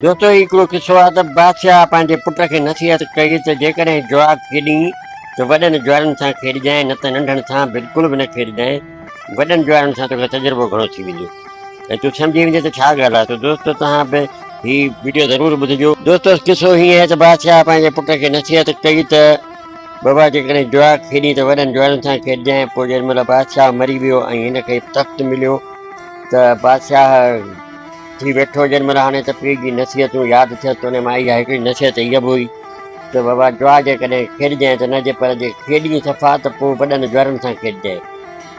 دوستو هي هڪڙو قصو آهي ته بادشاهه پنهنجي پٽ کي نصيحت ڪئي ته جيڪڏهن جوا کيڏين ته وڏن جوارن سان کيڏجانء نه ته ننڍن سان بلڪل به نه کيڏجانء وڏن جوارن سان توکي تجربو گهڻو ٿي ويندو ۽ تون سمجهي ويندين ته ڇا ڳالهه آهي ته دوستو توهان به هي وڊيو ضرور ٻڌجو. دوستو قصو هيئن آهي ته بادشاهه پنهنجي پٽ کي نصيحت ڪئي ته بابا جيڪڏهن جوا کيڏين ته وڏن جوارن سان کيڏجانء پوء جنهن مهل بادشاهه مري ويو ۽ هن کي تخت مليو ته بادشاهه ٿي ويٺو جنھن مھل ھاڻي ته پيء جي نصيحتون ياد ٿيس ته انھي مان اھا ھڪڙي نصيحت ھيء به ھئي ته بابا جوا جيڪڏھن کيڏجانء ته نه جي پر جي کيڏين صفا ته پوء وڏن جوارن سان کيڏجانء.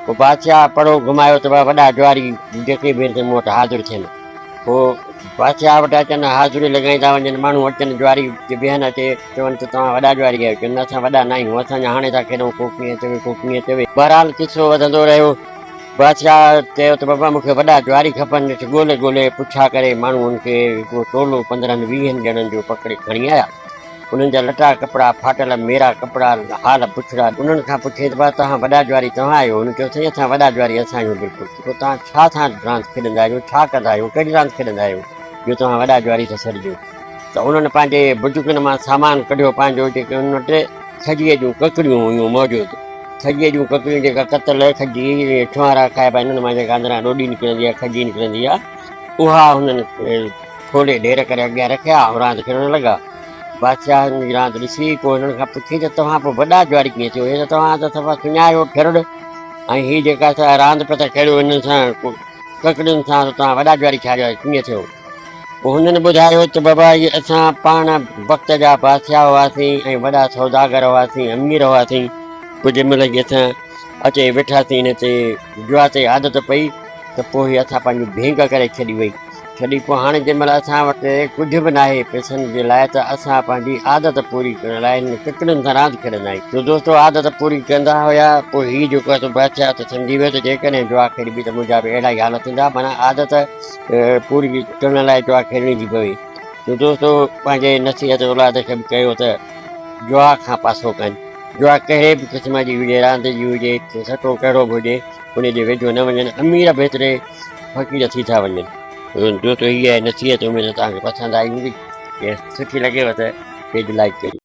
پوء بادشاھه پڙھو گھمايو ته بابا وڏا جواري جيڪي به ھن سي مون وٽ حاضر ٿين. پوء بادشاھه وٽ اچن حاضري لڳائيندا وڃن ماڻھو اچن جواري جي ويھن اچي چون ته توھان وڏا جواري آھيو چون نه اسان وڏا ناھيون اسان اڃا ھاڻي ٿا کيڏون ڪو ڪيئن چوي ڪو ڪيئن چوي. بھرحال قصو وڌندو رھيو. بادشاهه چيو ته بابا مون کي وڏا جواري کپن. نيٺ ڳولي ڳولي پڇا ڪري ماڻهو هن کي هڪڙو ٽولو 15 ويهن ڄڻن جو پڪڙي کڻي آيا. انهن جا لٽا ڪپڙا ڦاٽل، ميرا ڪپڙا، حال بڇڙا. انهن کان پڇيائين ته بابا توهان وڏا جواري توهان آهيو؟ هن چيو سائين اسان وڏا جواري اسان آهيون بلڪل. پوء توهان ڇا سان راند کيڏندا آهيو، ڇا ڪندا آهيو، ڪهڙي راند کيڏندا آهيو جو توهان وڏا جواري ٿا سڏجو؟ ته انهن پنهنجي بجڪن مان سامان ڪڍيو پنهنجو جيڪي انهن وٽ کجيء جون ڪڪڙيون هيون موجود. کجيء جون ڪڪڙيون جيڪا ڪتل کجي ڇوهارا کائبا آهن ان مان جيڪا اندران ڏوڏي نڪرندي آهي کجي نڪرندي آهي اها هنن کولي ڍير ڪري اڳيان رکيا ۽ راند کيڏڻ لڳا. بادشاهه هنن جي راند ڏسي پوء هنن کان پڇيائين ته توهان پوء وڏا جواري ڪيئن ٿيو؟ هي ته توهان ته صفا سڃا آهيو ڦرڙ ۽ هي جيڪا سا راند پيا ٿا کيڏو هنن سان ڪڪڙين سان ته توهان وڏا جواري ڇا جا ڪيئن ٿيو؟ پوء هنن ٻڌايو ته بابا اهي اسان پاڻ وقت جا بادشاهه هئاسين ۽ وڏا سوداگر هئاسين، امير هئاسين، پوء جنهن مهل هي اسان اچي ويٺاسين هن تي جوا تي عادت پئي ته پوء هي اسان پنهنجي ڀينگ ڪري ڇڏي وئي ڇڏي پوء هاڻي جنهن مهل اسان وٽ ڪجهه به ناهي پئسن جي لاء ته اسان پنهنجي عادت پوري ڪرڻ لاء هنن ڪڪڙين سان راند کيڏندا آهيون. جو دوستو عادت پوري ڪندا هيا پوء هي جيڪو آهي سو بادشاهه ته سمجهي ويو ته جيڪڏهن جوا کيڏبي ته منهنجا به اهڙا ئي حال ٿيندا معنيٰ عادت پوري ڪرڻ لاء جوا کيڏڻي ٿي پوي. تو دوستو پنهنجي نصيحت اولاد کي به ڪيو ته جوا کان پاسو ڪن. جوا ڪهڙي به قسم جي هجي، راند جي هجي، سٽو ڪهڙو به هجي، ان جي ويجهو نه وڃن. امير به هيتري فقير ٿي ٿا وڃن. دوستو هي آهي نصيحت اميد ته توهان کي پسند آئي هوندي. جي سٺي لڳيو ته پيج لائيڪ ڪجو.